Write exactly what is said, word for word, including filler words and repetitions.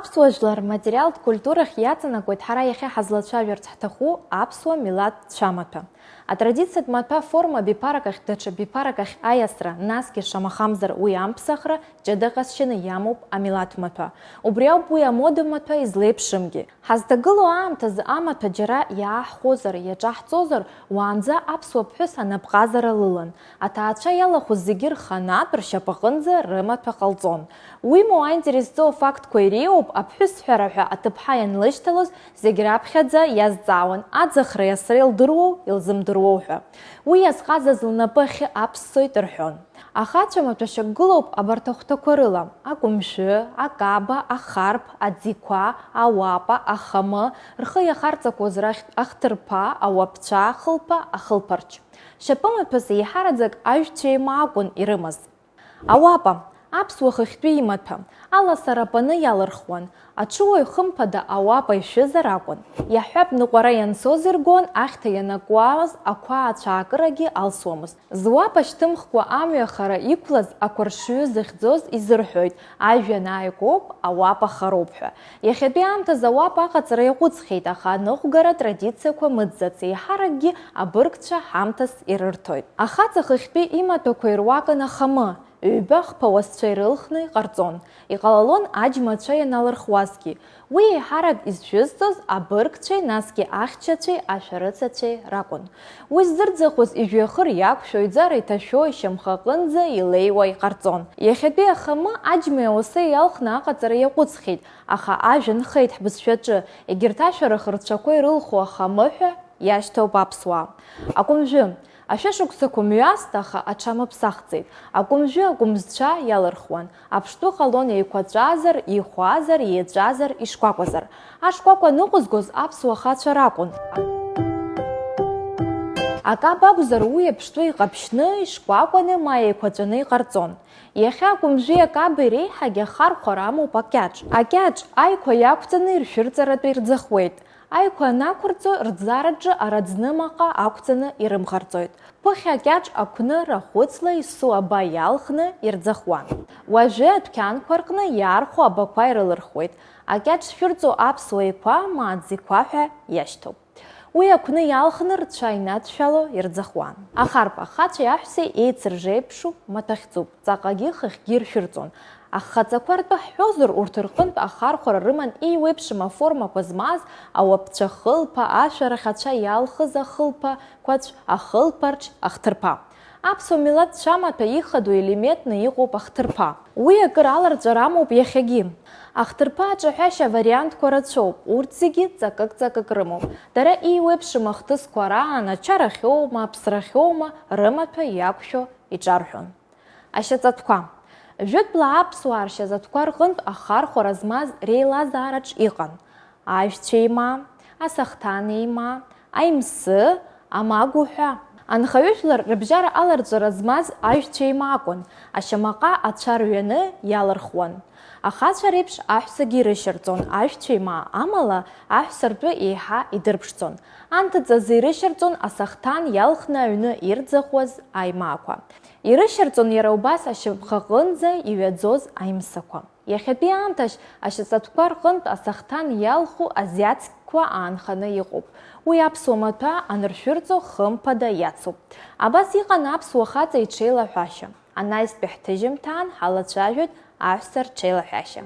Аԥсуа жәлар рматериалтә культурахь иаҵанакуеит ҳара иахьа ҳазлацәажәарц ҳҭаху аԥсуа милаҭ цәамаҭәа. Атрадициатә маҭәа форма биԥарак ахь даҽа биԥарак ахь аиасра, насгьы шамахамзар уи амԥсахра ҷыда ҟазшьаны иамоуп амилаҭ маҭәа. Убри ауп уи амода маҭәа излеиԥшымгьы. Ҳазҭагылоу аамҭазы амаҭәа џьара иааҳхәозар, иаҿаҳҵозар, уаанӡа аԥсуа ԥҳәыс анапҟазара лылан. Аҭаацәа иалахәыз зегьы рханатә ршьапаҟынӡа рымаҭәа ҟалҵон. Уимоу, аинтерес зҵоу афактқәа иреиуоуп, аԥҳәыс ҳәара ҳәа аҭыԥҳа ианлышьҭалоз, зегь раԥхьаӡа иазҵаауан, аӡахреи асреи лдыруоу, илзымдыруоу ҳәа. Уи иазҟазаз лнапы ахьы аԥссоит рҳәон. Ахацәа маҭәашьа гылоуп абарҭ ахәҭақәа рыла: акәымжәы, акаба, ахарԥ, аӡиқәа, ауапа, ахамы, рхы иахарҵақәоз рахьтә ахҭырԥа, ауапцәа, ахылԥа, ахылԥарч. Шьапымаҭәас еиҳараӡак ажәцәеимаа акәын ирымаз. Ауапа, аԥсуа хыхьтәи имаҭәа, аласа рапаны иалырхуан. Аҽуаҩ хымԥада ауапа ишәызар акәын. Иаҳҳәап, ныҟәара ианцоз иргон, ахьҭа ианакуаз ақәа ацәаакырагьы алсуамызт. Зуапа шьҭымхкәа амҩа хара иқәлаз ақәаршҩы зыхьӡоз изырҳәоит, ажәҩан ааигәоуп, ауапа хароуп ҳәа. Иахьатәи аамҭазы ауапа аҟаҵара иаҟәыҵхьеит, аха аныҟәгара традициақәа мыӡӡац, еиҳаракгьы абыргцәа ҳамҭас ирырҭоит. Ахаҵа хыхьтәи имаҭәақәа ируакын ахамы, ҩба хԥа уасцәа ирылхны иҟарҵон. Иҟалалон аџьмацәа ианалырхуазгьы. Уи еиҳарак изшәызҵоз абыргцәеи, насгьы ахьчацәеи ашәарыцацәеи ракәын. Уи ззырӡахәыз ижәҩахыр иақәшәо, иӡара иҭашәо, ишьамхы аҟынӡа илеиуа иҟарҵон. Иахьатәи ахамы аџьмеи ауасеи иалхны аҟаҵара иаҟәыҵхьеит, аха ажәа нхеит ҳбызшәаҿы, егьырҭ ашәарах рцәақәа ирылху ахамы ҳәа иашьҭоуп аԥсуаа. Акәымжәы. Ашәышықәсақәа мҩаст, аха аҽамыԥсахӡеит. Акәымжәы акәымзцәа иалырхуан. Аԥштәы ҟалон еиқәаҵәазар, еиқәазар, еиҵәазар, ишкәакәазар. Ашкәакәа ныҟәызгоз аԥсуа хацәа ракәын. Акаба акәзар, уи аԥштәы иҟаԥшьны, ишкәакәаны, ма еиқәаҵәаны иҟарҵон. Иахьа акәымжәи акаби реиҳагьы ахархәара амоуп акьаҿ. Акьаҿ аиқәа иақәҵаны иршәырҵаратәы ирӡахуеит. Аиқәа анақәырҵо, рӡараҿы араӡнымаҟа ақәҵаны ирымӷарҵоит. Ԥыхьа акьаҿ ақәны, рахәыцла ису аба иалхны ирӡахуан. Уажәы адәқьанқәа рҟны иаархәо абақәа ирылырхуеит. Акьаҿ зшәырҵо аԥсуа еиқәа, ма аӡиқәа ҳәа иашьҭоуп. Уи ақәны иалхны рцәа инадшәало ирӡахуан. Ахарԥ ахацәеи аҳәсеи еицыржеиԥшу маҭәахьӡуп, ҵаҟагьы хыхьгьы иршәырҵон. Ахаҵақәа ртәы ҳҳәозар, урҭ рҟынтә ахархәара рыман еиуеиԥшым аформақәа змаз ауапцәа хылԥа, ашәарах ацәа иалхыз ахылԥа, қәацә, ахылԥарч, ахҭырԥа. Аԥсуа милаҭ цәамаҭәа ихадоу елементны иҟоуп ахҭырԥа. Уи акыр аларҵәара амоуп иахьагьы. Ахҭырԥа аҿаҳәашьа авариантқәа рацәоуп, урҭ зегьы ҵакык-ҵакык рымоуп. Дара еиуеиԥшым ахҭысқәа раан ачарахьоума, аԥсрахьоума, рымаҭәа иақәшәо иҿарҳәон. Ашьаҵатәқәа. Жәытәла аԥсуаа ршьаҵатәқәа рҟынтә ахархәара змаз реилазаараҿ иҟан ажәцәеимаа, асахҭанеимаа, аимсы, амагә уҳәа. Анхаҩыжәлар рыбжьара аларҵәара змаз ажәцәеимаа акәын, ашьамаҟа ацәа рҩаны иалырхуан. Ахацәа реиԥш аҳәсагьы ирышьарҵон ажәцәеимаа, амала аҳәса ртәы еиҳа идырԥшӡон. Анҭыҵ азы ирышьарҵон асахҭан иалхны аҩны ирӡахуаз аимаақәа. Ирышьарҵон иара убас ашьамхаҟынӡа иҩаӡоз аимсақәа. Иахьатәи аамҭа ашь-, ашьаҵатәқәа рҟынтә асахҭан иалху азиатскқәа аанханы иҟоуп. Уи аԥсуа маҭәа аныршәырҵо хымԥада иацуп. Абас иҟан аԥсуа хаҵа иҽеилаҳәашьа. Анаҩстәи ҳҭыжьымҭаан ҳалацәажәоит аҳәса рҽеилаҳәашьа.